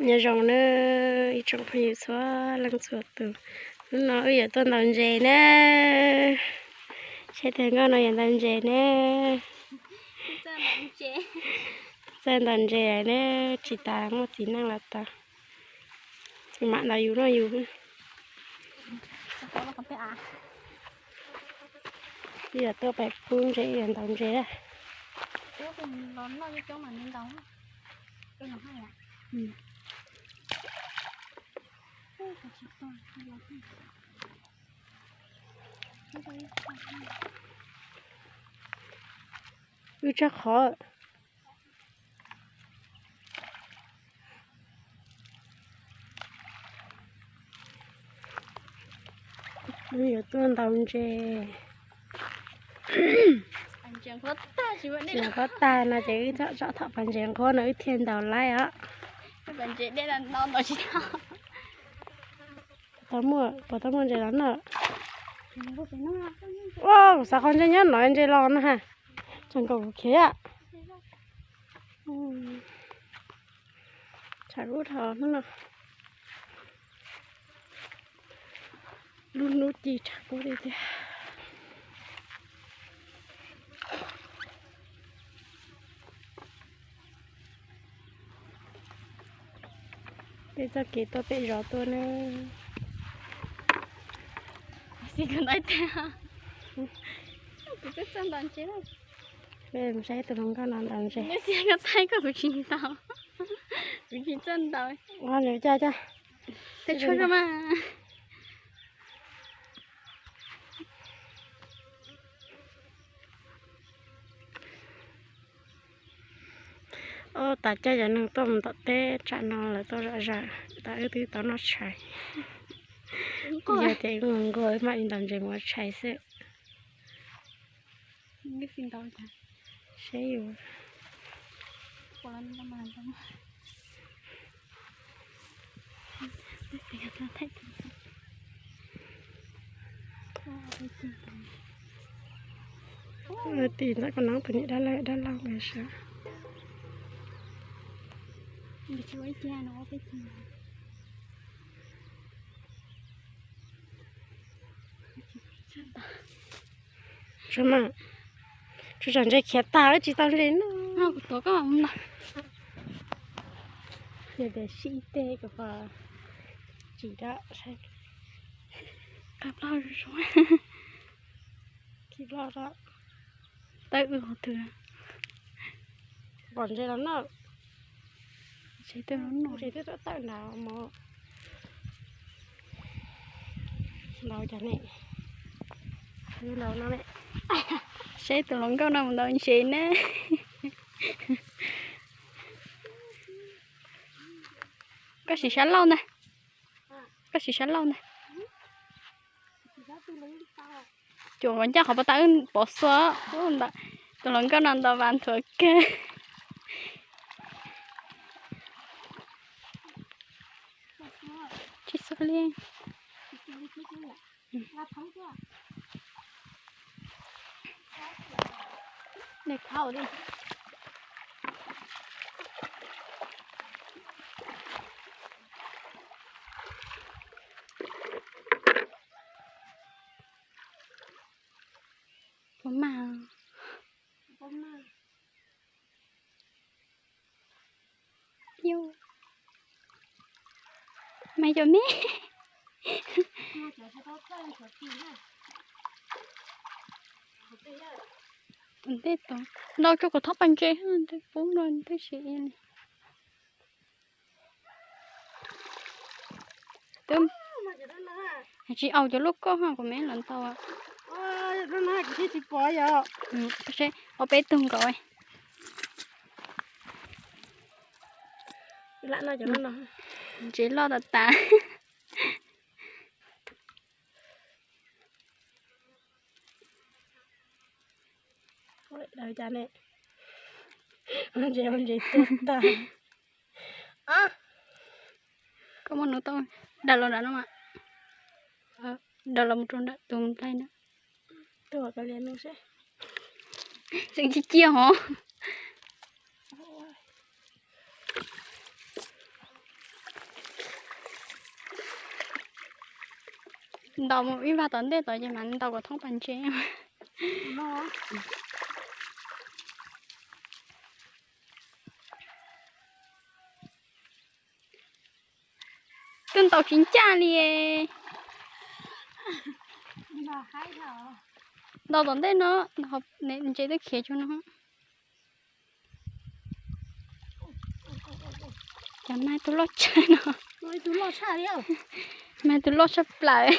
Nyob zoo na ib tsoom phooj ywg txhua leej txhua tus, hnub no wb yuav tuaj ntaus ntses na. Saib tag nkauj no yuav ntaus ntses na. Txawj ntaus ntses na, tsis tas muaj txiv neej los tau. Tsis mam ntaus yus noj yus. Wb yuav tuaj pem pub ntses, wb yuav ntaus ntses na. Wb tshaj qhov. Wb yuav tuaj ntaus ntses. Ntses nqhuab tag no ces wb tsom tsom thaum pas ntses nqhuab no wb thiaj ntaus laib os. Puas tau muaj ntses los noj? Ua, kuv xav qhov ntses nyob no ntses los no ha. Tseem nkaum kuv khiav. Tshav kub dhau hnub no. Lub hnub ci tshav kub tiag tiag. Peb txoj kev tuaj pem zos tuaj na. Xij kawg ntawd tiag. Kuv twb txawj ntaus ntses. Peb mus saib tus hluas nkauj no ntaus ntses. Neb xij koj thaij koj kuv tsis ntaus. Kuv tsis txawj ntaus. Ua nws caj caj. Tej tshuaj mas. Ob, tas caij cov neeg tuaj mus tom teb tsam no lawv tuaj zom zaws, tas wb twb tau noj tshais. Yog tias wb mus nquag wb mam li ntaus ntses mus ua tshais xwb. Seb yus. Tim ntawm koj no tus niam dab laug dab laug ntawd sav. Tsuas tsam ntses khiav tag wb tsis tau ntses noj. Yog tias sib teg kom tsis dab saib. Qab plab zoo zoo. Khi plab da. Tawb wb qhov twg? Pom ntses los noj. Ntses twb los noj. Ntses twb tawm nrad mog. Ntaus cov ne. Ntaus no ne. Saib tus hluas nkauj no mus ntaus ntses na. Koj siv sab laug ntag. Koj siv sab laug ntag. Cuam ncaj qhov pas tas wb pov xua ntawm tus hluas nkauj no ntaus vas nthuav kawg. Tsis xua li. Puas mag? Puas mag? Yo. Mas yog me. Tus ntej tod ntau tsuas kom thob pas ntses, ntej pub no ntej sim li. Twb tsis aus cov lub kauj ha, kuv me los ntau. Tsis pom yom. Ob peb tug nkaus. Ntses loj tas tas. Daws cas ne? Ntses, ntses tuag tag. Koj muaj hnub tau daws los nram no mas. Daws los mus rau nram tus nplaig na. Tuag ka lias no seb. Tseem cia cia hov. Ntaus mus ib vag tom ntej tod ces mam ntaus kom thoob pas ntses. Twb ntaus tsis ncaj li. Ntaus tom ntej no, ntses twb khiav cuag no. Cas mag tus loj tshaj no. Mag tus loj tshaj plaws.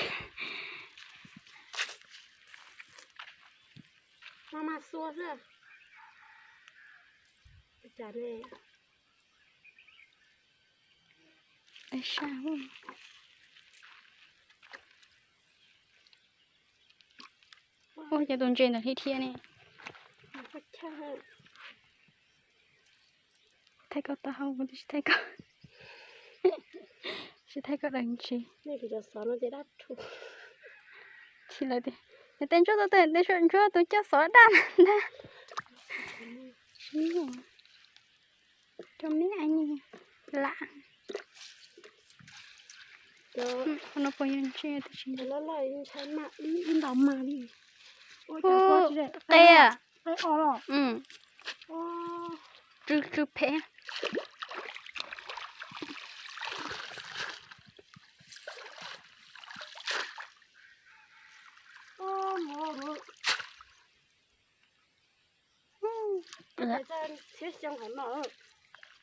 Ua cas tus ntses ntawd dhia dhia ne. Thaij koj taub hau, tsis thaij koj, tsis thaij koj daim ntses. Tsis lawm tiag. Nws tej ntsuab tus, tej ntsuab tus coj xov daj ntag. Tsis muaj. Cov me aim lam. Qhov no puas yog ntses tab sis ntshai ib ntaus mag li. Qe, tsw tsw phem.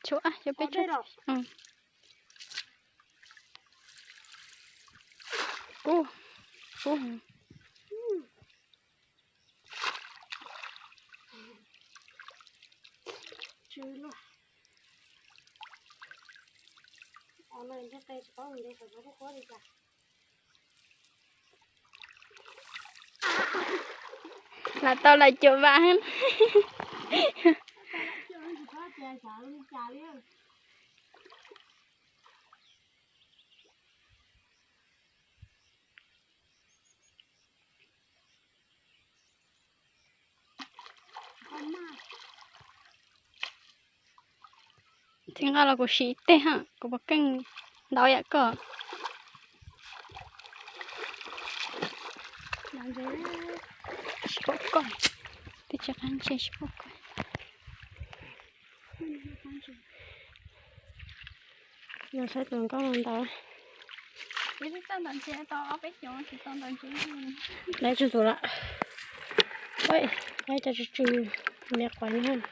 Tshuav peb tshuav. Kub, kub. Lam tau lam cuam vam. Txiv nqa los kuv siv tej ha, kuv puas keej ntau yam koj. Tsis pom koj, twb tsis qab ntses tsis pom koj. Yog saib tus nkauj no ntawd. Lawv tsw tus lawm. Lawv cov tsw tsw me quav nyob.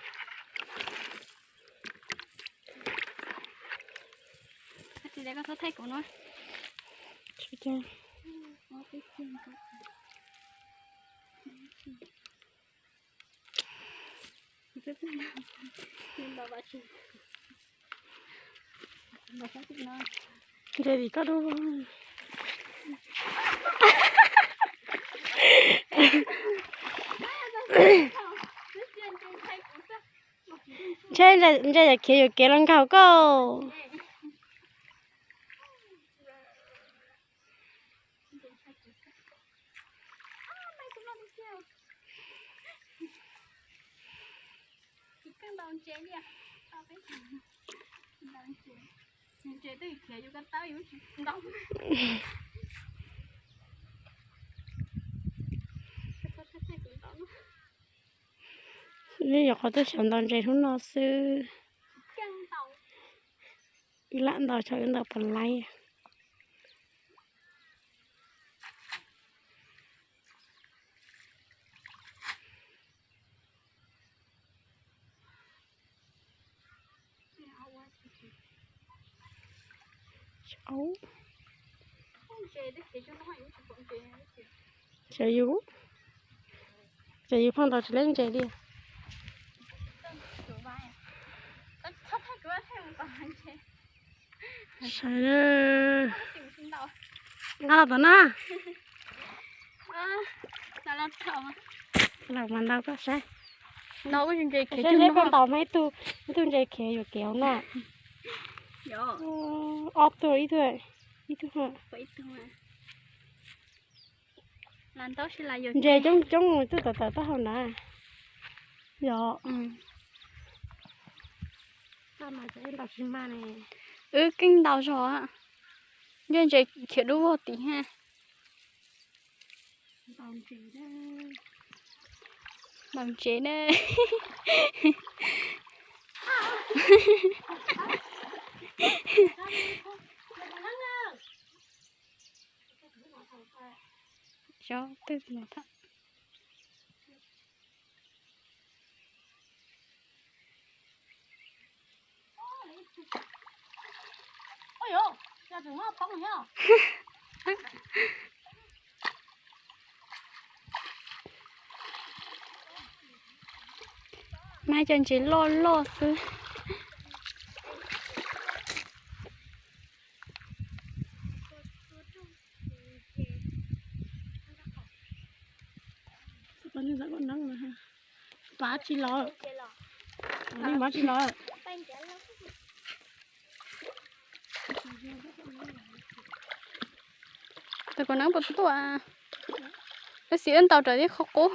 Ntses tim koj dub. Ntshe ntses yam khiav yuam kev los nkaug koj. Wb nyuam qhuav tuaj xyuas ntaus ntses hnub no xwb. Wb lam ntaus, wb ntaus puas laib. Cov yus, cov yus pheej ntaus tsis leb ntses li. Sawv, nqa los tom na. Los mas ntaus koj saib. Saib koj ntaus mas ib tug, ib tug ntses khiav yuam kev hauv no. Ob tug, ib tug, ib tug. Ntses coob coob tuaj tawm tawm taub hau na. Yog. Wb keej ntaus zog, ntshe ntses khiav dub vog tid ha. Ntaus ntses na. Xyov twg no thiab. Mas cov ntses loj loj xwb. Pab tsis los, pab tsis los. Tus kaus neeb puas tuaj? Tab sis wb ntaus raws tib qhov qub,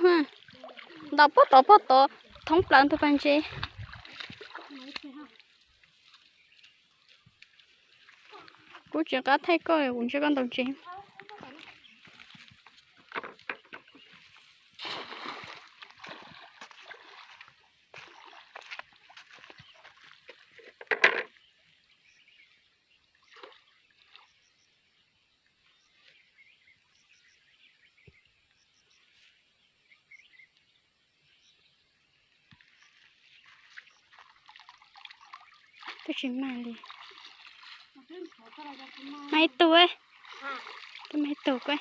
ntaus pog tod pog tod, thoob plaws ntug pas ntses. Kuv tsis nco qab thaij koj, kuv ntsia koj ntaus ntses. Twb tsis mag li. Mag ib tug, twb mag ib tug kuv.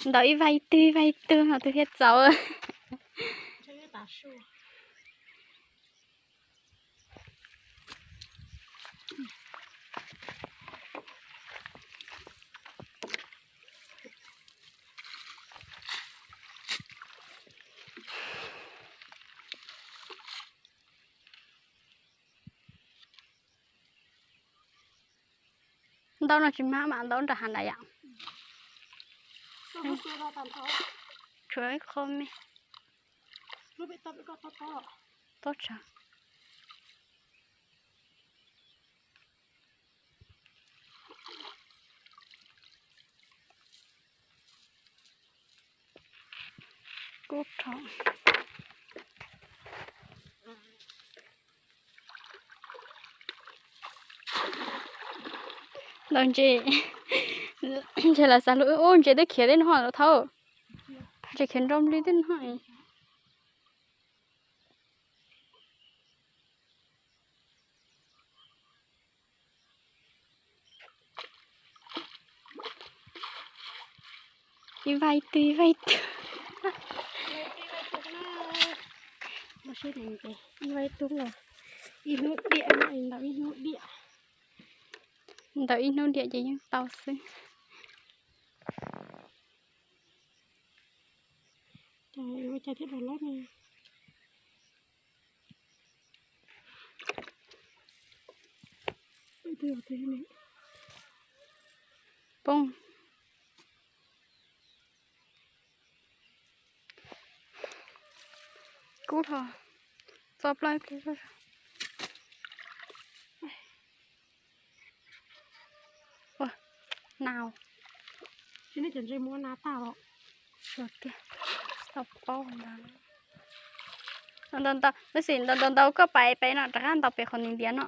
Ntaus ib vag ib tug ib vag ib tug no twb thiaj txaus. Ntaub no tsis mag mas ntaub nram hav ntawd yom. Tshuav ib qho me. Tob tsawv. Kub rho. Ntaus ntses, ntshe lawv xav lub ub ntses twb khiav tej no lawm thaum. Ntses khiav nroo li tej no. Ib vag ib tug, ib vag ib tug. Ib vag ib tug los ib hnub diam, ntaus ib hnub diam. Ntaus ib hnub diam ces yeej tau xwb. Ua cas thiaj los loj ne? Poob. Kub rho, txo plaub. Ua, nau. Tsis nej cov ntses muab na tag los. Sua tiag, tsis tau paub ntag. Ntau ntau, tab sis ntau ntau ntau koj pais pem no rov qab ntaus pem qhov ntiav ntiav no.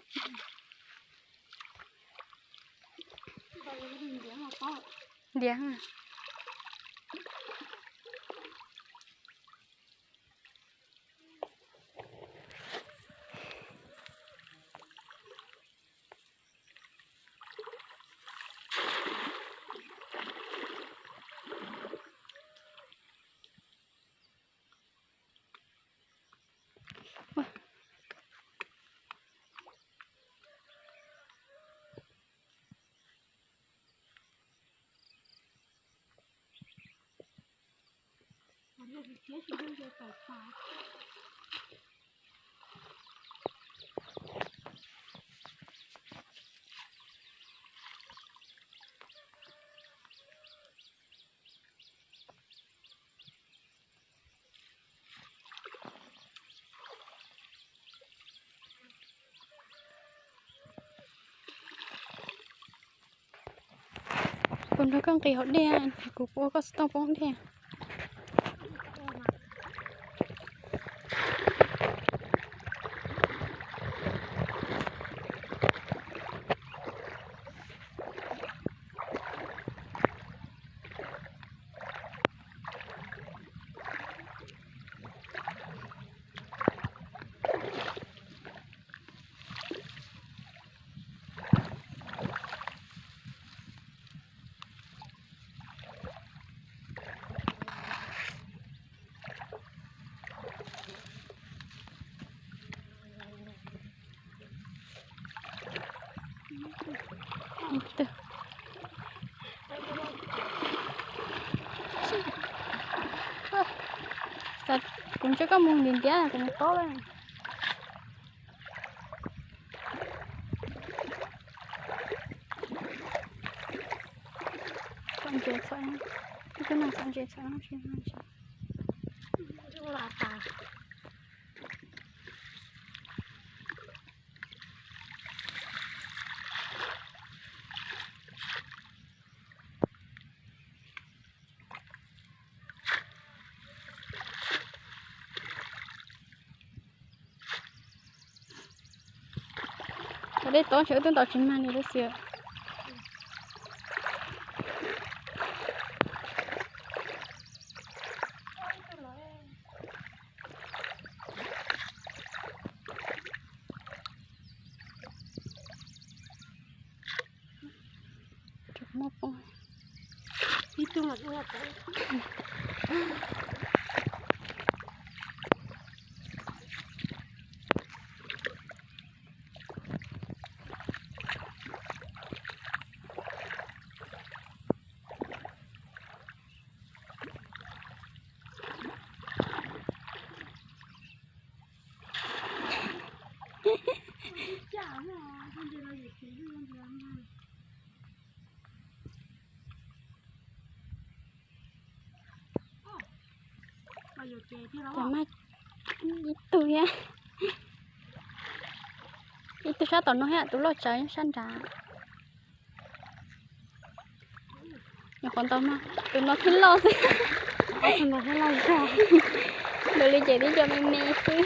Ntiav. Nrog koj nqis hauv dej, kuv ua koj xov tooj poob dej. Kuv ntshe koj mus ntiav ntiav kuv mus tob lawm. Txhob ntse txhob, twb no txhob ntse txhob tsis tsis. Cov dej tob ntshe wb twb ntaus tsis mag li lub xwb. Cov mas ib tug thiab, ib tug sab tom no thiab, tus loj tsawv sab nrad. Nyuam qhuav ntaus no, tus no thiaj loj xwb. Tus no thiaj loj zog. Tus li ces twb cov me me xwb.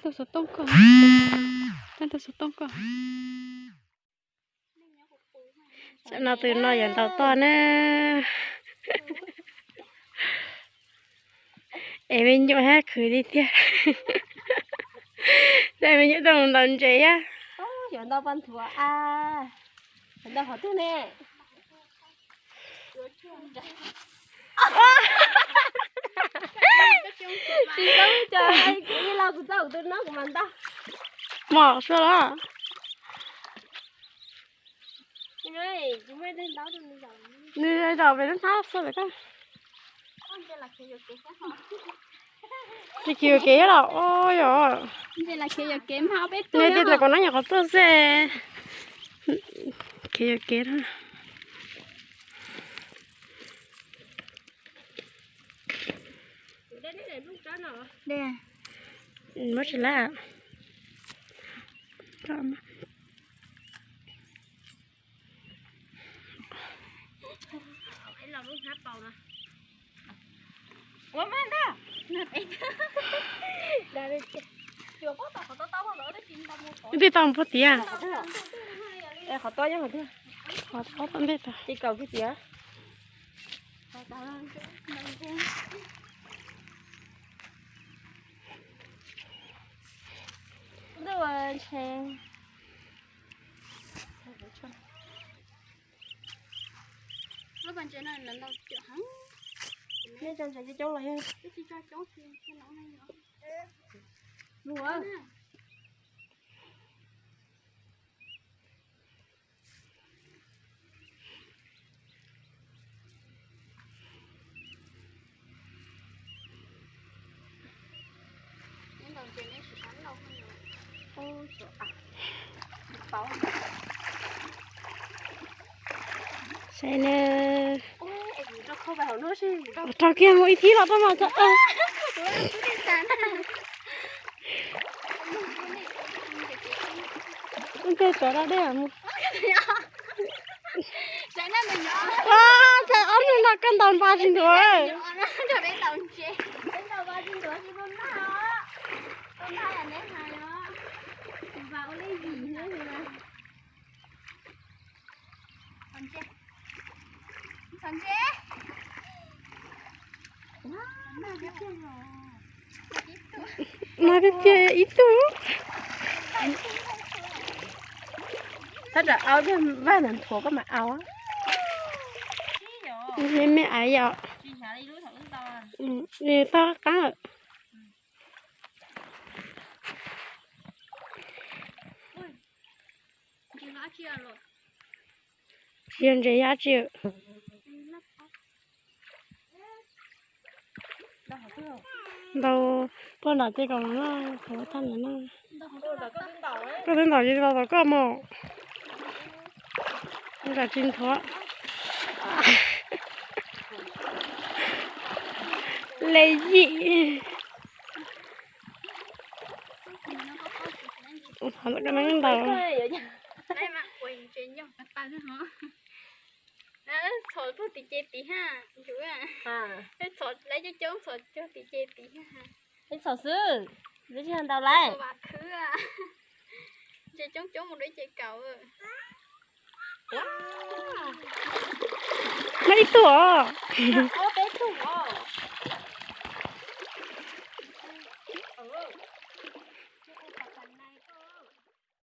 Tus xov tooj koj, tus xov tooj koj. Tam no tus no yuav ntaus toj na. Es me nyuam hab khwv li tiag. Tej me nyuam tuaj mus ntaus ntses thiab. Yuav ntaus poj ntsuam a, yuav ntaus qhov twg ne? Tsis tau ib co, kuv ib lo kuv txog kuv tus no kuv mam ntaus. Mos sua los. Nws zaum pem lub hnab xwb lawm koj. Nws khiav yuam kev los ua yog. Nws tias ntawm kuv no nyuam qhuav tuaj xwb. Khiav yuam kev na. Muab tsis lab. Ib tij tau puag tiag. Qhov tob ntej tag. Lub pas ntses no lawv ntaus coob heev. Nej tso ntses coob coob los yog. Twb tsis tso coob, tsis tso coob. Saib na. Rau kiag mus ib thib los rau mas tso. Tej tuav da dej mus. Ua, ob niag no koj ntaus npa tsis ntuav. Mas twb cia ib tug. Thaj tsam au thiab, vaj ntawd nthuav koj mam au. Me me aiv yom. Toj qab. Tsis yog ntses yog dab tsi. Ntaus poj nram ces kom no, qhov ua tag nrho no. Koj twb ntaus ces los tom koj mus. Ua tsis nthuav. Le yim. Qhov no koj ntaus. Txhom tim ce tid ha, txhom lawv coob coob txhom cog tim ce tid ha. Txhom xwb, tsis ntaus lawm. Ntses coob coob mus dua ces kaum. Muaj ib tug os.